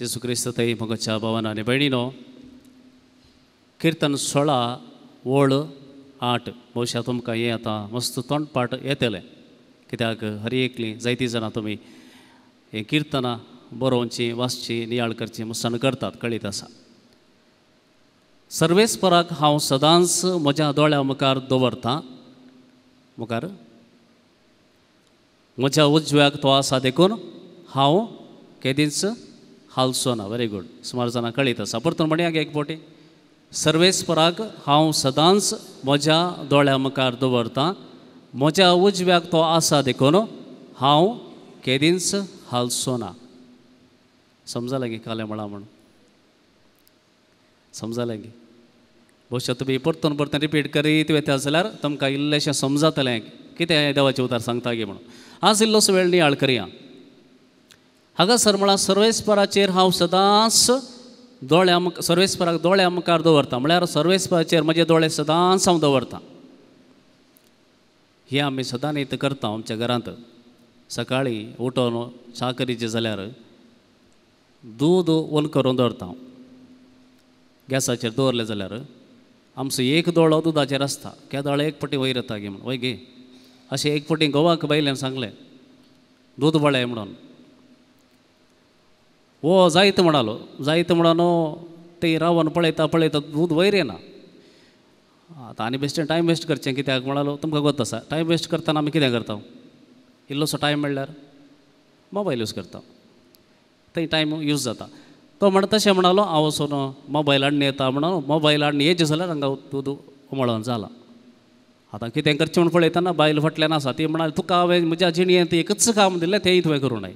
जेजू क्रिस्त थंय म्हज्या भावान आनी भयणीनो, किर्तन 16 ओळ 8 भोवशा तुमकां हें आतां मस्त तोंडपाठ येतलें, कित्याक हर एकली जायतीं जाणां तुमी हें किर्तनां बरोवची, वाचची, नियाळ करची मुसान करतात, कळीत आसा. सर्वेस्पराक हांव सदांच म्हज्या दोळ्या मुखार दवरतां, मुखार म्हज्या उजव्याक तो आसा देखून हांव केदींच हालचो ना. व्हेरी गूड, सुमार जाणां कळीत आसा. परतून म्हणया एक फावटी, सर्वेस्पराक हांव सदांच म्हज्या दोळ्या मुखार दवरतां, म्हज्या उजव्याक तो आसा देखून हांव केदींच हालचो ना. समजालें गे कालें म्हळां म्हणून? समजालें गे? भोवशा तुमी परतून परतून रिपीट करीत वता जाल्यार तुमकां इल्लेशें समजातलें कितें देवाचें उतार सांगता गे म्हणून. आज इल्लोसो वेळ नियाळ करया. हांगासर म्हळां सर्वेस्पराचेर हांव सदांच दोळ्या सर्वेस्पराक दोळ्या मुखार दवरता, म्हळ्यार सर्वेस्पराचेर म्हजे दोळे सदांच हांव दवरता. हें आमी सदांच इतलें करता आमच्या घरांत. सकाळीं उठोन च्या करीचे जाल्यार दूद ओल करून दवरता, गॅसाचेर दवरलें जाल्यार आमचो एक दोळो दुदाचेर आसता, केदोळ एक पटी वयर येता गे म्हणून वय गे. अशें एक पटी गोवाक बायल्यान सांगलें दूद पळय म्हणून, वो जायत म्हणालो, जायत म्हणून ते रावन पळयता पळयता दूद वयर येना. आतां आनी बेश्टें टायम वेस्ट करचें कित्याक म्हणालो, तुमकां गोत आसा टायम वेस्ट करतना आमी कितें करता, इल्लोसो टायम मेळ्ळ्यार मोबायल यूज करता, थंय टायम यूज जाता. तो म्हणटा तशें म्हणालो हांव वचून मोबायल हाडून येता म्हणून, मोबायल हाडून येयचे जाल्यार हांगा दूद उमळोन जालां. आतां कितें करचें म्हूण पळयतना बायल फाटल्यान आसा, ती म्हणाली तुका हांवें म्हज्या जिणेंत एकच काम दिल्लें तेंय तुवें करूं नाय,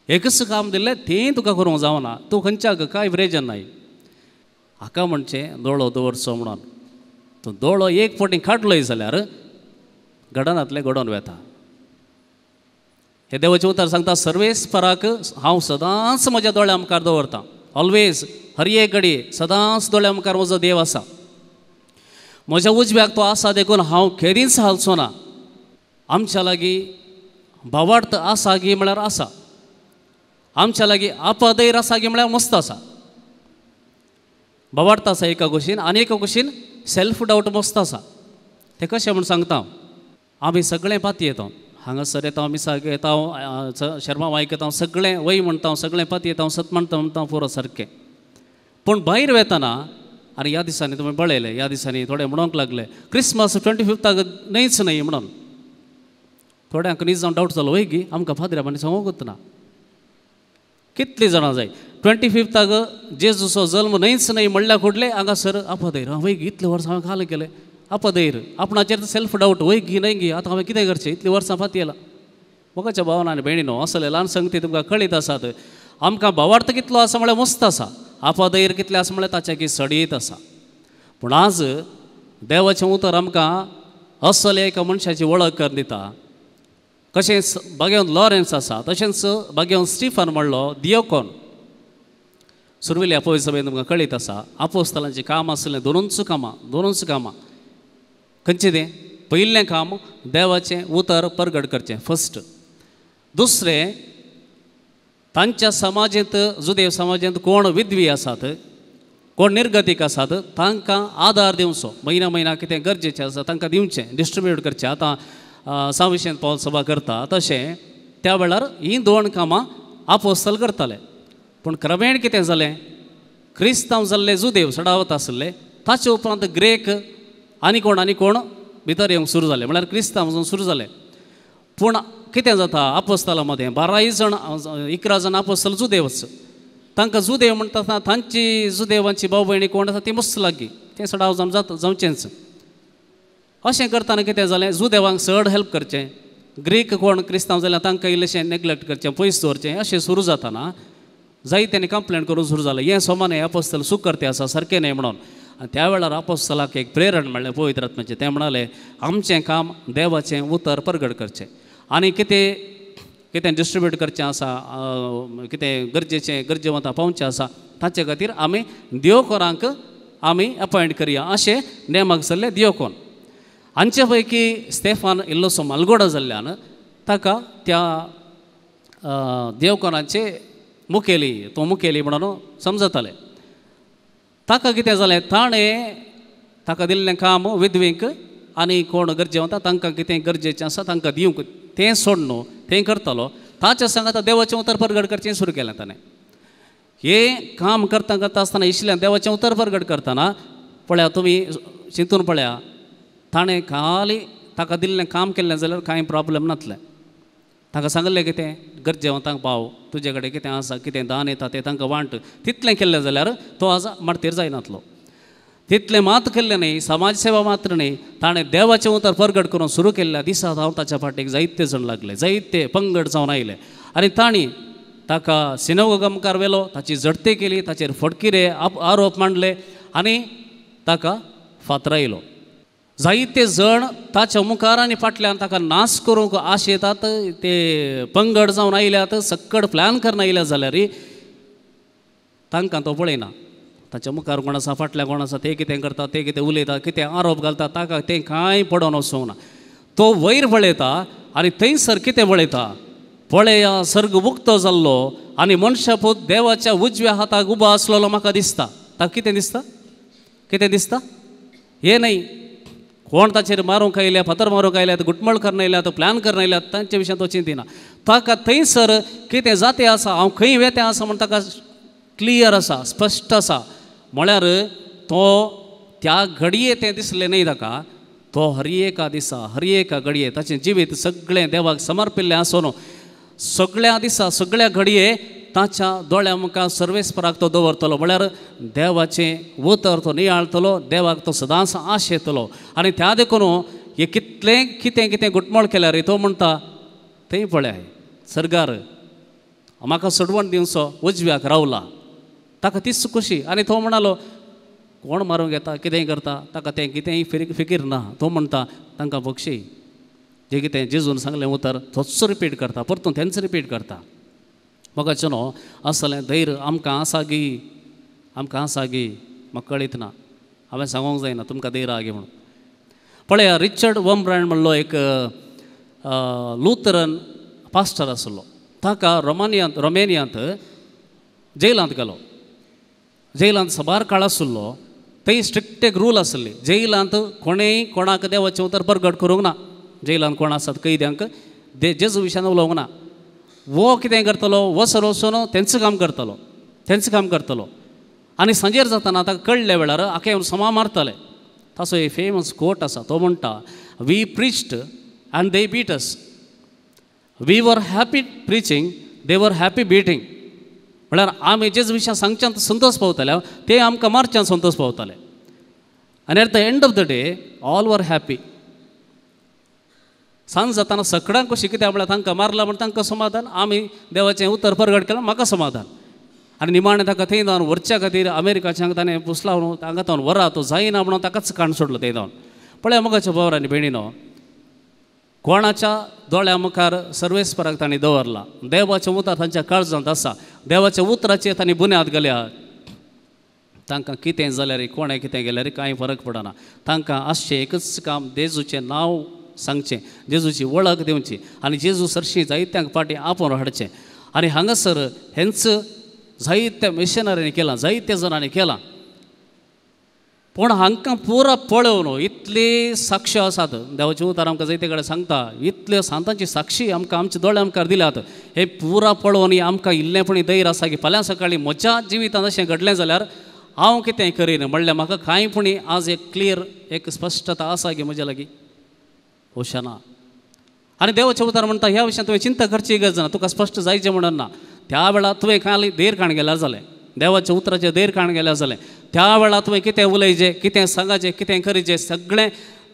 एकच काम दिल्लें तेंय तुका करूंक जावना, तूं खंयच्याक कांय प्रेजन नाय. हाका म्हणचें दोळो दवरचो म्हणून. तूं दोळो एक फावटी काडलोय जाल्यार घडनातलें घडोवन वेता. हे देवाचें उतर सांगता सर्वेस्पराक हांव सदांच म्हज्या दोळ्या मुखार दवरता, ऑलवेज हर एक घडी सदांच दोळ्या मुखार म्हजो देव आसा, म्हज्या उजव्याक तो आसा देखून हांव केदींच हालचो ना. आमच्या लागीं भावार्थ आसा गी म्हळ्यार आसा, आमच्या लागीं आपदैर आसा गी म्हळ्यार मस्त आसा. भावार्थ आसा एका गोशीन आनी एका गोशीन सेल्फ डावट मस्त आसा. तें कशें म्हूण सांगता, आमी सगळें पातयेता, हांगासर येता, मिसाक येता, शर्मा आयकता, सगळें वय म्हणटा, सगळें पातयेता, सत म्हणटा म्हणटा पुरो सारकें. पूण भायर वेतना आनी ह्या दिसांनी तुमी पळयलें, ह्या दिसांनी थोडे म्हणूंक लागले क्रिसमस 25 न्हयच न्हय म्हणून. थोड्यांक न्ही जावन डावट जालो वय गी आमकां फादऱ्या सांगूंकच ना. कितलीं जाणां जाय 25 जेजूचो जल्म न्हयच न्हय म्हणल्यार कुडले हांगासर आपदैर वय गी इतले वर्सां हांवें खालें केलें आपदैर, आपणाचेर सेल्फ डावट वय गी न्हय गी आतां हांवें कितें करचें, इतलीं वर्सां फातयेला. मोगाच्या भावना आनी भयणीनो, असले ल्हान संगती तुमकां कळीत आसात. आमकां भावार्थ कितलो आसा म्हळ्यार मस्त आसा, आपदैर कितलें आसा म्हळ्यार ताच्या की सडीत आसा. पूण आज देवाचें उतर आमकां असले एका मनशाची वळख करून दिता. कशेंच बागेवन लॉरेन्स आसा, तशेंच बागेवन स्टिफन म्हणलो दियोकोन. सुरवेल्या आपोय सभेन तुमकां कळीत आसा, आपोस्तलांचीं कामां आसलें दोनूच कामां, दोनूच कामां. खंयचें तें? पयलें काम देवाचें उतर परगट करचें फर्स्ट. दुसरें, तांच्या समाजेंत जुदेव समाजेंत कोण विधवी आसात, कोण निर्गतीक आसात, तांकां आदार दिवचो. म्हयन्या म्हयन्या कितें गरजेचें आसा तांकां दिवचें, डिस्ट्रिब्यूट करचें. आतां साविशेंत पावल सभा करता तशें त्या वेळार हीं दोन कामां आपोस्तल करताले. पूण क्रमेण कितें जालें, क्रिस्तांव जाल्ले जुदेव सडावत आसले, ताचे उपरांत ग्रेक आनी कोण आनी कोण भितर येवंक सुरू जाले, म्हळ्यार क्रिस्तांव वचून सुरू जाले. पूण कितें जाता आपोस्तला मदें 12 जाण 11 जाण आपोस्तल जुदेवच. तांकां जुदेव म्हणटा तांची जुदेवांची भाव भयणी कोण आसा ती मस्त लागीं, तें सडाव जावन जाता जावचेंच. अशें करतना कितें जालें, जुदेवांक चड हेल्प करचें, ग्रीक कोण क्रिस्तांव जाल्यार तांकां इल्लेशें नेग्लेक्ट करचें, पयस दवरचें. अशें सुरू जातना जायत्यांनी कंप्लेन करून सुरू जालें, हें सोमा न्हय आपोस्तल चूक करते आसा, सारकें न्हय म्हणून. आनी त्या वेळार आपोस्तलाक एक प्रेरण मेळ्ळें पवित्र आत्म्याचें. तें म्हणालें आमचें काम देवाचें उतर परगट करचें आनी कितें कितें डिस्ट्रिब्यूट करचें आसा, कितें गरजेचें गरजेवंता पावचें आसा, ताचे खातीर आमी दियोकोरांक आमी अपॉयंट करया अशें नेमाक जाल्ले दियोकोन. हांचे पैकी स्टेफान इल्लोसो मालगोडो जाल्ल्यान ताका त्या देवकोनाचे मुखेली, तो मुखेली म्हणून समजताले. ताका कितें जालें, ताणें ताका दिल्लें काम विधवींक आनी कोण गरजेवंता तांकां कितें गरजेचें आसा तांकां दिवंक, तें सोडून तें करतालो. ताच्या सांगाता देवाचें उतर परगट करचें सुरू केलें ताणें. हें काम करता करता आसतना इशिल्ल्यान देवाचें उतर परगट करतना पळया तुमी चिंतून पळया, ताणें खाली ताका दिल्लें काम केल्लें जाल्यार कांय प्रॉब्लम नासलें. ताका सांगलें कितें गरजेवंतांक पाव, तुजे कडेन कितें आसा कितें दान येता तें तांकां वांट, तितलें केल्लें जाल्यार तो आज मार्तीर जायनातलो. तितलें मात केल्लें न्ही, समाज सेवा मात्र न्ही, ताणें देवाचें उतर परगट करून सुरू केल्ल्या दिसा हांव ताच्या फाटीक जायते जण लागले, जायते पंगड जावन आयले आनी तांणी ताका सिनेगोगा मुखार व्हेलो, ताची झडती केली, ताचेर फटकिरे आरोप मांडले आनी ताका फातरायलो. जायते जण ताच्या मुखार आनी फाटल्यान ताका नाश करूंक आशेतात, ते पंगड जावन आयल्यात, सक्कड प्लॅन करून आयल्या जाल्यार तांकां तो पळयना. ताच्या मुखार कोण आसा, फाटल्यान कोण आसा, ते कितें करता, ते कितें उलयता, कितें आरोप घालता, ताका तें कांय पडोवन वचूंक ना. तो वयर पळयता आनी थंयसर कितें पळयता, पळया सर्ग उक्तो जाल्लो आनी मनशापूत देवाच्या उजव्या हाताक उबो आसलेलो म्हाका दिसता. ताका कितें दिसता, कितें दिसता? हें न्हय कोण ताचेर मारूंक आयल्या, फातर मारूंक आयल्यात, गुटमळ करून आयल्यात, प्लॅन करून आयल्यात, तांचे विशयान तो चिंतिना. ताका थंयसर कितें जाते आसा, हांव खंय वेतें आसा म्हूण ताका क्लियर आसा, स्पश्ट आसा. म्हळ्यार तो त्या घडये तें दिसलें न्हय ताका, तो हर एका दिसा हर एका घडये ताचें जिवीत सगळें देवाक समर्पिल्लें आसून सगळ्या दिसा सगळ्या घडये ताच्या दोळ्या मुखार सर्वेस्पराक तो दवरतलो. म्हळ्यार देवाचें उतर तो नियाळतलो, देवाक तो सदांच आश येतलो. आनी त्या देखून हे कितलें कितें कितें गुटमळ केल्यार तो म्हणटा थंय पळय सरकार म्हाका सोडवण दिवचो उजव्याक रावला, ताका तीच खुशी. आनी तो म्हणालो कोण मारूंक येता कितेंय करता ताका तें कितेंय फिकीर ना. तो म्हणटा तांकां बक्षी जें कितें जेजून सांगलें उतर तोच रिपीट करता, परतून तेंच रिपीट करता. म्हाका न्हू असलें धैर्य आमकां आसा गी, आमकां आसा गी म्हाका कळीत ना, हांवें सांगूंक जायना तुमकां धैर्य आगी म्हणून. पळया रिचर्ड वमब्रायन म्हणलो एक लुथरन पास्टर आसलो, ताका रोमेनियांत जेलांत गेलो. जेलांत साबार काळ आसलो, थंय स्ट्रिक्ट एक रूल आसली, जेलांत कोणेय कोणाक देवाचें उतर परगट करूंक ना, जेलांत कोण आसात कैद्यांक जेजू विशयान उलोवंक ना. वो कितें करतलो, वसर वचून तेंच काम करतलो, तेंच काम करतलो. आनी सांजेर जाताना ताका कळ्ळ्या वेळार आखे येवन समा मारतले. ताचो एक फेमस कोट आसा, तो म्हणटा we preached and they beat us, we were happy preaching they were happy beating. म्हळ्यार आमी जेजू विशयान सांगच्यान संतोश पावताले, ते आमकां मारच्यान संतोश पावताले. आनी at the end of the day all were happy. सांज जाताना सगळ्यांक कशी कित्याक म्हळ्यार तांकां मारला म्हण तांकां समाधान, आमी देवाचें उतर परगट केलां म्हाका समाधान. आनी निमाणें ताका थंय जावन व्हरच्या खातीर अमेरिकाच्यान ताणें पुसला तांकां तावन व्हरा तो जायना म्हणून ताकाच काण सोडलो थंय जावन. पळया मोगाच्या भाव आनी भयणीनो, कोणाच्या दोळ्या मुखार सर्वेस्पराक तांणी दवरला, देवाचें उतर तांच्या काळजांत आसा, देवाच्या उतराचेर तांणी बुन्याद घाल्या. तांकां कितें जाल्यार कोणें कितें गेल्यार कांय फरक पडना, तांकां आसचें एकच काम, जेजूचें नांव सांगचें, जेजूची वळख दिवची आनी जेजू सरशी जायत्यांक फाटीं आपोवन हाडचें. आनी हांगासर हेंच जायत्या मिशनरींनी केलां, जायत्या जाणांनी केलां. पूण हांकां पुरा पळोवन इतली साक्ष आसात, देवाचें उतर आमकां जायते कडेन सांगता, इतल्यो सांतांची साक्षी आमकां आमच्या दोळ्या मुखार दिल्यात. हें पुरा पळोवन आमकां इल्लें धैर्य आसा की फाल्यां सकाळीं म्हज्या जिवितांत अशें घडलें जाल्यार हांव कितें करीन म्हणल्यार म्हाका कांय पुणी आज एक क्लियर एक स्पश्टता आसा की म्हज्या लागीं ओशना. आनी देवाचें उतर म्हणटा ह्या विशयान तुवें चिंता करची गरज ना, तुका स्पश्ट जायचें म्हणून ना. त्या वेळार तुवें खाली धैर्य काण गेल्यार जालें, देवाच्या उतराचें धैर्य काण गेल्यार जालें. त्या वेळार तुवें कितें उलयचें, कितें सांगाचें, कितें करीचें सगळें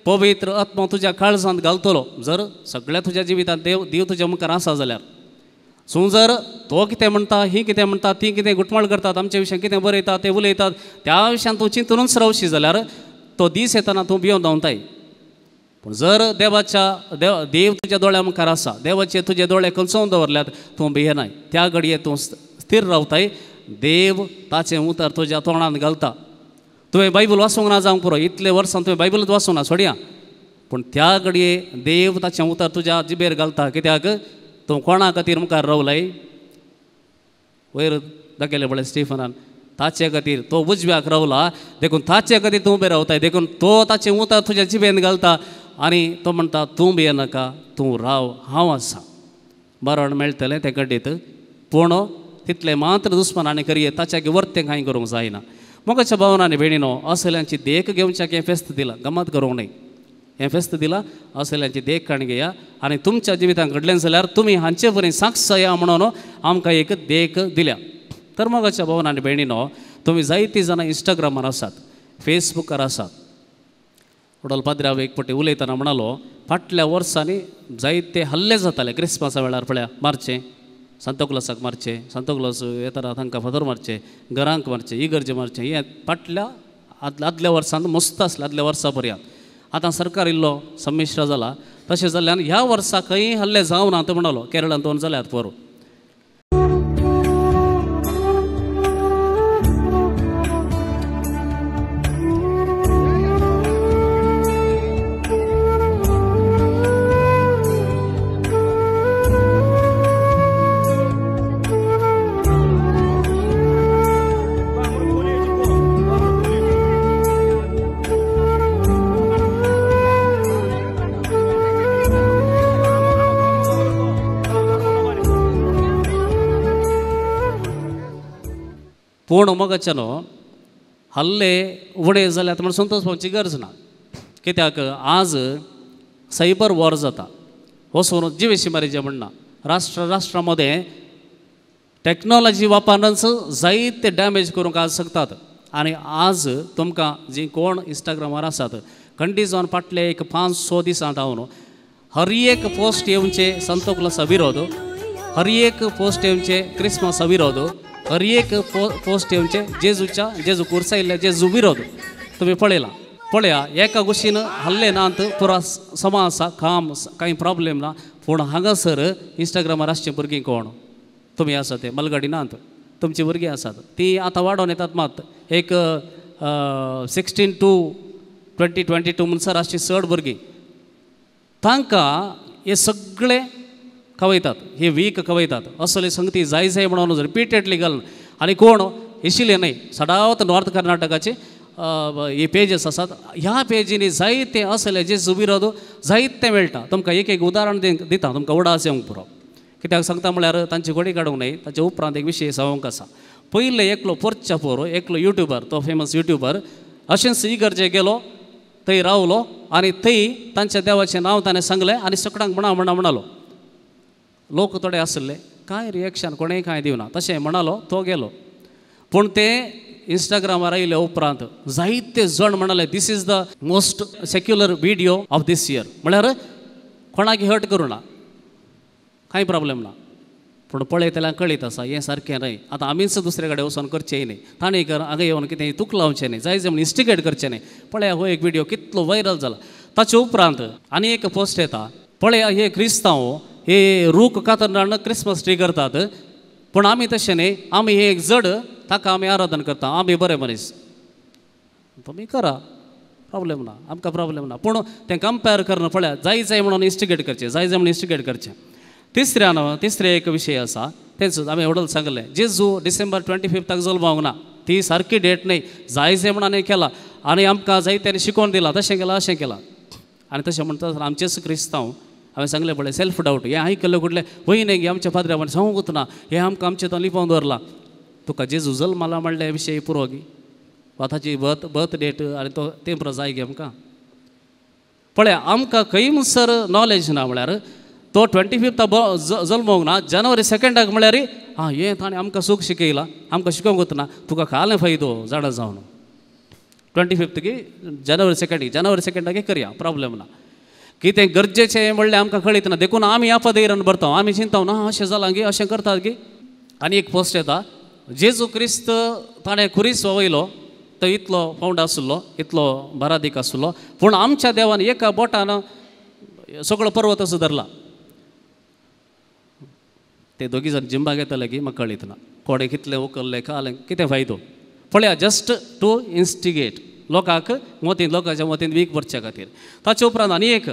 पवित्र आत्मा तुज्या काळजांत घालतलो. जर सगळ्या तुज्या जिवितांत देव तुज्या मुखार आसा जाल्यार. सो जर तो कितें म्हणटा, ही कितें म्हणटा, ती कितें गुटमाळ करतात, आमच्या विशयान कितें बरयतात, ते उलयतात, त्या विशयान तूं चिंतूनच रावशी जाल्यार तो दीस येतना तूं भिवन धांवताय. पूण जर देवाच्या देव तुज्या दोळ्या मुखार आसा, देवाचे तुजे दोळे खंचोवन दवरल्यात, तूं भियेनाय, त्या घडये तूं स्थीर रावताय. देव ताचें उतर तुज्या तोंडांत घालता. तुवें बायबल वाचूंक ना जावंक पुरो, इतले वर्सां तुवें बायबलूच वाचूंक ना सोडया, पूण त्या घडये देव ताचें उतर तुज्या जिबेर घालता. कित्याक तूं कोणा खातीर मुखार रावलाय? वयर दाखयलें पळय स्टिफनान, ताचे खातीर तो उजव्याक रावला देखून ताचे खातीर तूं उबें रावताय, देखून तो ताचें उतर तुज्या जिबेन घालता आनी तो म्हणटा तूं भियेनाका, तूं राव, हांव आसा. मरण मेळटलें तें घडीत, पूण तितलें मात्र दुस्मान आनी करये ताच्या वर्तें कांय करूंक जायना. मोगाच्या भावना आनी भयणीनो, असल्यांची देख घेवच्याक हें फेस्त दिलां, गमत करूंक न्हय, हें फेस्त दिलां असल्यांची देख काडून घेया आनी तुमच्या जिवितांत घडलें जाल्यार तुमी हांचे वरी साक्षया म्हणून आमकां एक देख दिल्या. तर मोगाच्या भावना आनी भयणीनो, तुमी जायतीं जाणां इंस्टाग्रामार आसात, फेसबुकार आसात. वडोल पाद्र्याव एक पटी उलयतना म्हणालो, फाटल्या वर्सांनी जायते हल्ले जाताले क्रिसमसा वेळार, पळया मारचें सांताक्लॉसाक मारचें, सांताक्लॉस येताना तांकां फातर मारचें, घरांक मारचें, इगर्जे मारचें, हें फाटल्या आदल्या वर्सांत मस्त आसलें, आदल्या वर्सा पर्यंत. आतां सरकार इल्लो संमिश्र जाला, तशें जाल्ल्यान ह्या वर्सा खंय हल्ले जावना तो म्हणालो. केरळांत दोन जाल्यात पोरूं. पूण मोगाच्यानो हल्ले उणे जाल्यात म्हण संतोष पावची गरज ना, कित्याक आज सायबर वॉर जाता, वचून जिवेशी मारीचे म्हणना, राष्ट्र राष्ट्रा मदें टॅक्नोलॉजी वापरूनच जायते डॅमेज करूंक आज शकतात. आनी आज तुमकां जीं कोण इंस्टाग्रामार आसात खंडीत जावन फाटले एक 5-6 दिसांत हांव हर एक पोस्ट येवचे सांताक्लॉसा विरोध, हर एक पोस्ट येवचे क्रिसमसा विरोध, हर एक पोस्ट येवचे जेजूच्या जेजू कुर्सायिल्ल्या जेजू विरोध तुमी पळयला. पळया एका गोश्टीन हल्ले नात, पुरा समा आसा, काम कांय प्रॉब्लेम ना, पूण हांगासर इंस्टाग्रामार आसचीं भुरगीं कोण तुमी आसा ते मलगाडी नात, तुमचीं भुरगीं आसात ती आतां वाडोवन येतात मात एक 16 to 20, 22 म्हणसर आसचीं चड भुरगीं, तांकां हे सगळे खवयतात, हे वीक खवयतात, असले संगती जाय जाय म्हणून रिपीटेडली घालून. आनी कोण येशिल्ले न्हय, सदांच नॉर्थ कर्नाटकाचे हे पेजीस आसात, ह्या पेजींनी जायते असले जे विरोध जायते मेळटा. तुमकां एक एक उदाहरण दिता, तुमकां उडास येवंक पुरो. कित्याक सांगता म्हळ्यार तांची गोडी काडूंक न्हय, ताचे उपरांत एक विशय सांगूंक आसा. पयलें एकलो पोरच्या पोरो, एकलो युट्यूबर, तो फेमस युट्यूबर, अशेंच इगर्जे गेलो, थंय रावलो आनी थंय तांच्या देवाचें नांव ताणें सांगलें आनी सगळ्यांक म्हणा म्हणा म्हणालो. लोक थोडे आसले, कांय रिएक्शन कोणेय कांय दिवना, तशें म्हणालो तो गेलो. पूण ते इंस्टाग्रामार आयले उपरांत जायते जण म्हणाले this is the most secular video of this year, म्हळ्यार कोणाक हर्ट करूं ना, कांय प्रॉब्लेम ना. पूण पळयतल्यांक कळीत आसा हें सारकें न्हय, आतां आमीच दुसरे कडेन वचोन करचेंय न्हय, ताणें कर हांगा येवन कितें तुक लावचें न्हय, जाय जाय म्हण इन्स्टिगेट करचें न्हय. पळया हो एक व्हिडियो कितलो व्हायरल जाला. ताचे उपरांत आनी एक पोस्ट येता, पळया हे क्रिस्तांव हे रूख कातरणान क्रिसमस ट्री करतात, पूण आमी तशें न्हय, आमी हे एक जड ताका आमी आराधन करता, आमी बरे मनीस, तुमी करा प्रॉब्लेम ना, आमकां प्रॉब्लेम ना. पूण तें कंपेर करून पळया जाय जाय म्हणून इन्स्टिगेट करचें, जाय जाय म्हणून इन्स्टिगेट करचें. तिसऱ्यान तिसरें एक विशय आसा, तेंच आमी व्हडल सांगलें, जेजू डिसेंबर 25 जल्मांक ना, ती सारकी डेट न्हय, जाय जाय म्हणून केला आनी आमकां जायत्यांनी शिकोवन दिलां, तशें केलां अशें केलां. आनी तशें म्हणटा आमचेच क्रिस्तांव हांवें सांगलें पळय सेल्फ डावट, हें आयकल्लें कुडलें वय न्हय गे आमच्या पाद्र्यावान सांगूंकच ना, हें आमकां आमचें तो लिपोवन दवरलां. तुका जेजू जल्माला म्हणलें विशय पुरो गी, वा ताची बर्थ डेट आनी तो तें पुरो जाय गे आमकां. पळय आमकां खंय म्हणसर नॉलेज ना, म्हळ्यार तो 25 जल्मोंक ना, 2 January म्हळ्यार आं हें ताणें आमकां सूख शिकयलां, आमकां शिकोवंकच ना, तुका खालें फायदो जाणा जावन 25 की 2 January 2 करया प्रॉब्लेम ना. कितें गरजेचें म्हणलें आमकां कळीत ना, देखून आमी आपदैरान भरता, आमी चिंता ना अशें जालां गे अशें करतात गे. आनी एक पोस्ट येता, जेजू क्रिस्त ताणें खुरीस वयलो तो इतलो फावंड आसलो, इतलो बारादीक आसलो, पूण आमच्या देवान एका बोटान सगळो पर्वत असो धरला. ते दोगी जाण जिम्बाक येतले की म्हाका कळीत ना, कोणें कितलें उखल्लें खालें कितें फायदो. पळया जस्ट टू इन्स्टिगेट लोकांक मोतीन, लोकांच्या मोतीन वीक भरच्या खातीर. ताचे उपरांत आनी एक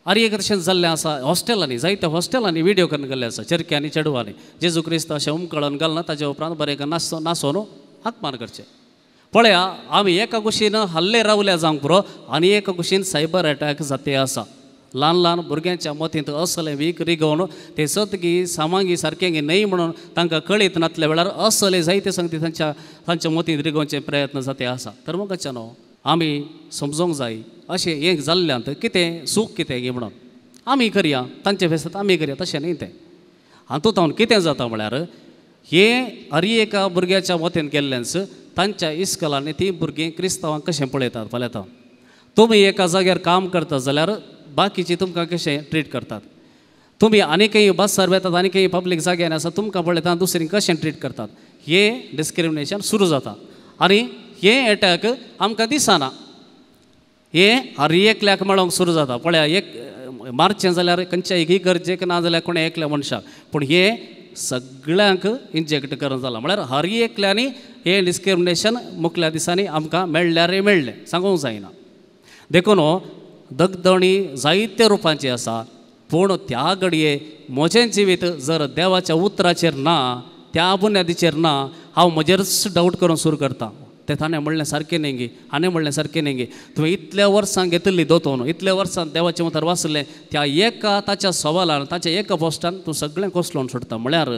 आनी एक तशें जाल्लें आसा हॉस्टेलांनी, जायत्या हॉस्टेलांनी व्हिडियो करून गेल्ले आसा चेरक्यांनी चेडवांनी जेजू क्रिस्त अशें उमकळून घालना ताजे उपरांत बरें नासो नासोन हाकमान करचें. पळया आमी एका कुशीन हल्ले रावल्या जावंक पुरो आनी एका कुशीन सायबर अटॅक जाते आसा. ल्हान ल्हान भुरग्यांच्या मतींत असलें वीक रिगोवन ते सतगी सामांगी सारकें न्हय म्हणून तांकां कळीत नातल्या वेळार असले जायते संगती तांच्या तांच्या मतींत रिगोवचे प्रयत्न जाते आसा. तर मग न्हू आमी समजोंक जाय अशें हें जाल्ल्यांत कितें सूख कितें गी म्हणून आमी करया तांचे फेसत आमी करया तशें न्ही तें. हातूंत हांव कितें जाता म्हळ्यार हें हर एका भुरग्याच्या मतींत गेल्ल्यानच तांच्या इस्कलांनी तीं भुरगीं क्रिस्तांवांक कशें पळयतात पळयता. तुमी एका जाग्यार काम करता जाल्यार बाकीची तुमकां कशें ट्रीट करतात, तुमी आनी बसार वेतात आनी पब्लीक जाग्यार आसा तुमकां पळयता दुसरी कशें ट्रीट करतात, हें डिस्क्रिमिनेशन सुरू जाता आनी हें एटॅक आमकां दिसना, हें हर एकल्याक मेळोंक सुरू जाता. पळया एक मारचें जाल्यार खंयच्या एक गरजेक ना जाल्यार कोणें एकल्या मनशाक, पूण हें सगळ्यांक इंजेक्ट करून जालां म्हळ्यार हर एकल्यांनी हें डिस्क्रिमिनेशन मुखल्या दिसांनी आमकां मेळ्ळ्यारय मेळ्ळें सांगूंक जायना. देखून दगदणी जायते रुपांची आसा, पूण त्या घडये म्हजें जिवीत जर देवाच्या उतराचेर ना, त्या बुन्यादीचेर ना, हांव म्हजेरच डावट करून सुरू करता. तें ताणें म्हणलें सारकें न्ही गी, हाणें म्हणलें सारकें न्ही गी, तुवें इतल्या वर्सां घेतिल्ली दोतोन, इतल्या वर्सां देवाचें उतर वाचलें, त्या एका ताच्या सवालान ताच्या एका पोस्टान तूं सगळें कोसलोवन सोडटा. म्हळ्यार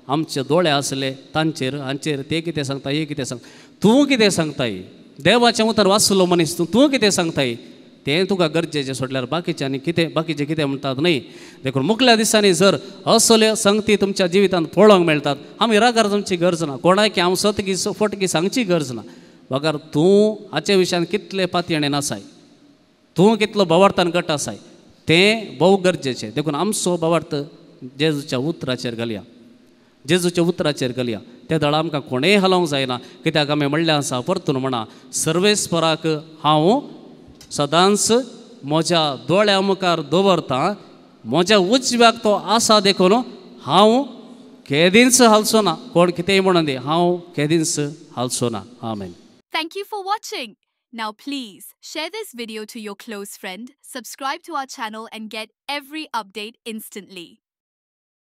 आमचे दोळे आसले तांचेर हांचेर, ते कितें सांगता हे कितें सांगता, तूं कितें सांगताय, देवाचें उतर वाचलो मनीस तूं तूं कितें सांगताय तें तुका गरजेचें सोडल्यार बाकीच्यांनी कितें बाकीचें कितें म्हणटात न्हय. देखून मुखल्या दिसांनी जर असल्यो संगती तुमच्या जिवितांत पळोवंक मेळटात आमी रागार तुमची गरज ना, कोणाक हांव सतगी फटगी सांगची गरज ना. बगर तूं हाचे विशयान कितले पातयेणे नासाय, तूं कितलो भावार्थान गट आसाय तें भोव गरजेचें. देखून आमचो भावार्थ जेजूच्या उतराचेर घालया, जेजूच्या उतराचेर घालया. ते दळ आमकां कोणेय हालोवंक जायना, कित्याक आमी म्हणलें आसा परतून म्हणा सर्वेस्पराक हांव सदांच म्हज्या दोळ्या मुखार दवरता, म्हज्या उजव्याक तो आसा देखून हांव केदींच हालचो ना. कोण कितेंय म्हणून दी, हांव केदींच हालचो ना. आमेन. Thank you for watching. Now please share this video to your close friend, subscribe to our channel and get every update instantly.